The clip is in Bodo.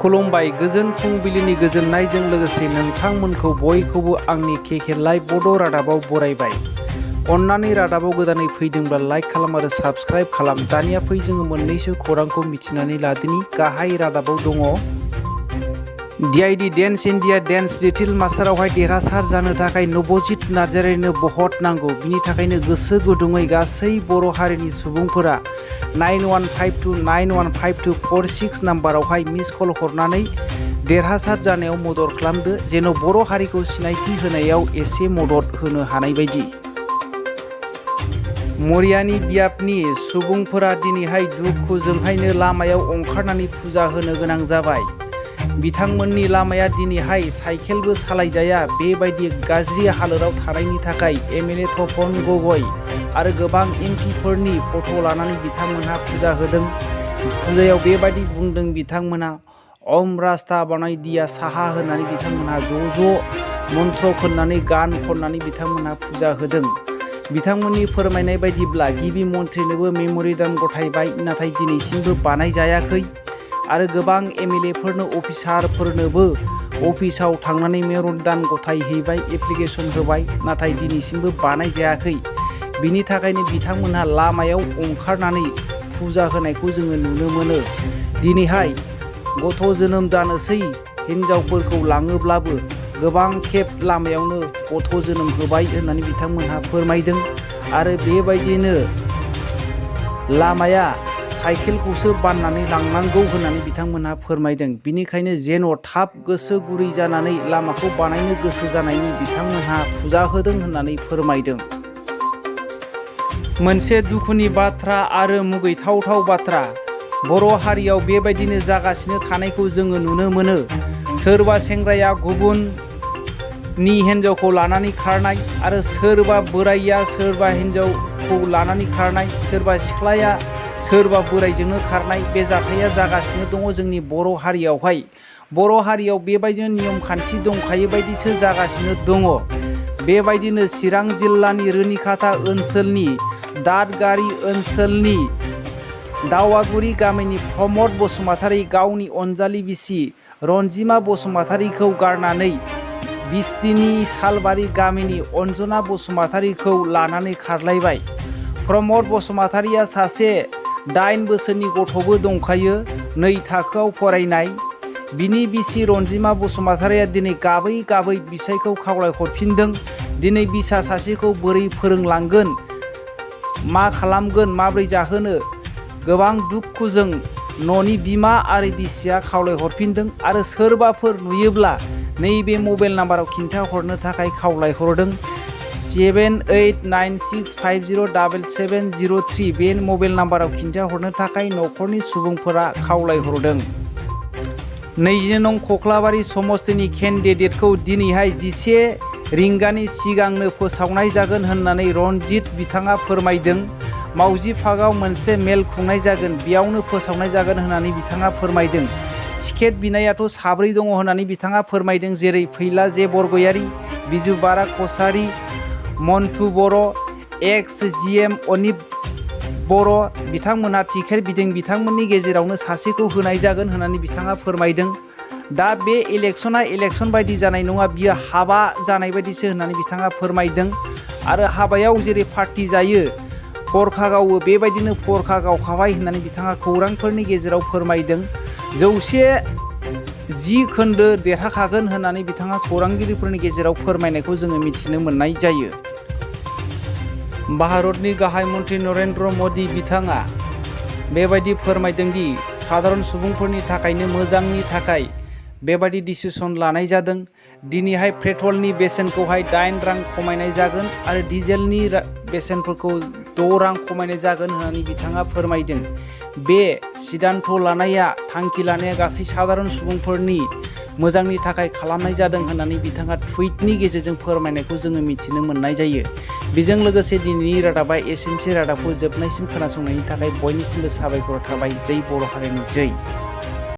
खुलुमबाय गोजोन फुंबिलिनि गोजोननायजों लोगोसे नोंथांमोनखौ बयखौबो आंनि केकेलाइभ बड' रादाबाव बरायबाय। अन्नानै रादाबाव गोदानै फैदोंब्ला लाइक खालाम आरो साबस्क्राइब खालाम। दानिया फै जोङो मोननैसो खौरांखौ मिथिनानै लादिनि। गाहाय रादाबाव दङ DID dance India dance little मास्टारावहाय देरहासार जानो थाखाय बबजित नार्जारिनो भट नांगौ। बिनि थाखायनो गोसो गुदुङै गासै बर' हारिनि सुबुंफोरा 9152915246 नाम्बारावहाय मिस कल हरनानै देरहासार जानायाव मदद खालामदो, जेन' बर' हारिखौ सिनायथि होनायाव एसे मदद होनो हानाय बायदि। मरियानि बियाबनि सुबुंफोरा दिनैहाय दुखुजोंहायनो लामायाव ओंखारनानै फुजा होनो गोनां जाबाय। बिथांमोननि लामाया दिनैहाय साइकेलबो सालायजाया बेबायदि गाज्रि हालोदाव थानायनि थाखाय MLA तपन गगৈ आरो गोबां MPफोरनि फट' लानानै बिथांमोनहा फुजा होदों। फुजायाव बेबायदि बुंदों बिथांमोना अम रास्ता बानाय दिया साहा होननानै बिथांमोनहा ज' मन्त्र खननानै गान खननानै बिथांमोनहा फुजा होदों। बिथांमोननि फोरमायनाय बायदिब्ला गिबि मन्थ्रिनोबो मेम'रेन्डाम गथायबाय, नाथाय दिनैसिमबो बानायजायाखै आरो गोबां MLAफोरनो अफिसारफोरनोबो अफिसाव थांनानै मेम'रेन्डाम गथायहैबाय, एप्लिकेसन होबाय, नाथाय दिनैसिमबो बानायजायाखै। बिनि थाखायनो बिथांमोनहा लामायाव ओंखारनानै फुजा होनायखौ जोङो नुनो मोनो। दिनैहाय गथ' जोनोम जानोसै हिनजावफोरखौ लाङोब्लाबो गोबां खेब लामायावनो गथ' जोनोम होबाय होननानै बिथांमोनहा फोरमायदों आरो बेबायदिनो लामाया साइकेलखौसो बाननानै लांनांगौ होननानै बिथांमोनहा फोरमायदों। बिनिखायनो जेन' थाब गोसो गुरै जानानै लामाखौ बानायनो गोसो जानायनि बिथांमोनहा फुजा होदों होननानै फोरमायदों। मोनसे दुखुनि बाथ्रा आरो मुगैथावथाव बाथ्रा, बर' हारियाव बेबायदिनो जागासिनो थानायखौ जोङो नुनो मोनो। सोरबा सेंग्राया गुबुननि हिन्जावखौ लानानै खारनाय आरो सोरबा बोराइया सोरबा हिन्जावखौ लानानै खारनाय, सोरबा सिख्लाया सोरबा बोराइजोंनो खारनाय, बे जाथाया जागासिनो दङ जोंनि बर' हारियावहाय। बर' हारियाव बेबायदिनो नियम खान्थि दंखायो बायदिसो जागासिनो दङ। बेबायदिनो चिरां जिल्लानि रुनिखाता ओनसोलनि दादगारि ओनसोलनि दावागुरि गामिनि प्रमद बसुमतारी गावनि अनजालि बिसि रनजिमा बसुमतारीखौ गारनानै बिस्तिनि सालबारि गामिनि अन्जना बसुमतारीखौ लानानै खारलायबाय। प्रमद बसुमतारीया सासे 8 बोसोरनि गथ'बो दंखायो, 2 थाखोआव फरायनाय। बिनि बिसि रनजिमा बसुमतारीया दिनै गाबै गाबै बिसायखौ खावलायहरफिनदों। दिनै बिसा सासेखौ बोरै फोरोंलांगोन, मा खालामगोन, माब्रै जाहोनो, गोबां दुखुजों न'नि बिमा आरो बिसिया खावलायहरफिनदों आरो सोरबाफोर नुयोब्ला नैबे मबाइल नाम्बाराव खिन्थाहरनो थाखाय खावलायहरदों। 7896507703 बे मबाइल नाम्बाराव खिन्थाहरनो थाखाय न'खरनि सुबुंफोरा खावलायहरदों। 20 नं खख्लाबारि समस्तिनि केन्डिडेटखौ दिनैहाय 11 रिंगानि सिगांनो फोसावनाय जागोन होननानै रनजित बिथाङा फोरमायदों। मावजि पार्कआव मोनसे मेल खुंनाय जागोन, बेयावनो फोसावनाय जागोन होननानै बिथाङा फोरमायदों। टिकेट बिनायाथ' 4 दङ होननानै बिथाङा फोरमायदों, जेरै फैला जे बरगयारी, बिजु बारा कसारी, मन्टु बर', GM अनिप बर' बिथांमोनहा टिकेट बिदों। बिथांमोननि गेजेरावनो सासेखौ होनाय जागोन होननानै बिथाङा फोरमायदों। दा बे इलेक्सना इलेक्सन बायदि जानाय नङा, बियो हाबा जानाय बायदिसो होननानै बिथाङा फोरमायदों। आरो हाबायाव जेरै पार्टि जायो, फरखा गावो, बेबायदिनो फरखा गावखाबाय होननानै बिथाङा खौरांफोरनि गेजेराव फोरमायदों। 110 खोन्दो देरहाखागोन होननानै बिथाङा खौरांगिरिफोरनि गेजेराव फोरमायनायखौ जोङो मिथिनो मोननाय जायो। भारतनि गाहाय मन्थ्रि नरेन्द्र मदि बिथाङा बेबायदि फोरमायदों दि साधारन सुबुंफोरनि थाखायनो मोजांनि थाखाय बेबायदि डिसिसन लानाय जादों। दिनैहाय पेट्रलनि बेसेनखौहाय 8 रां खमायनाय जागोन आरो डिजेलनि बेसेनफोरखौ 6 रां खमायनाय जागोन होननानै बिथाङा फोरमायदों। बे सिद्धान्त लानाया, थांखि लानाया गासै साधारन सुबुंफोरनि मोजांनि थाखाय खालामनाय जादों होननानै बिथाङा टुइटनि गेजेरजों फोरमायनायखौ जोङो मिथिनो मोननाय जायो। बेजों लोगोसे दिनैनि रादाबा एसेनोसै। रादाबखौ जोबनायसिम खोनासंनायनि थाखाय बयनिसिमबो साबायखर थाबाय। जै बर' हारिनि जै।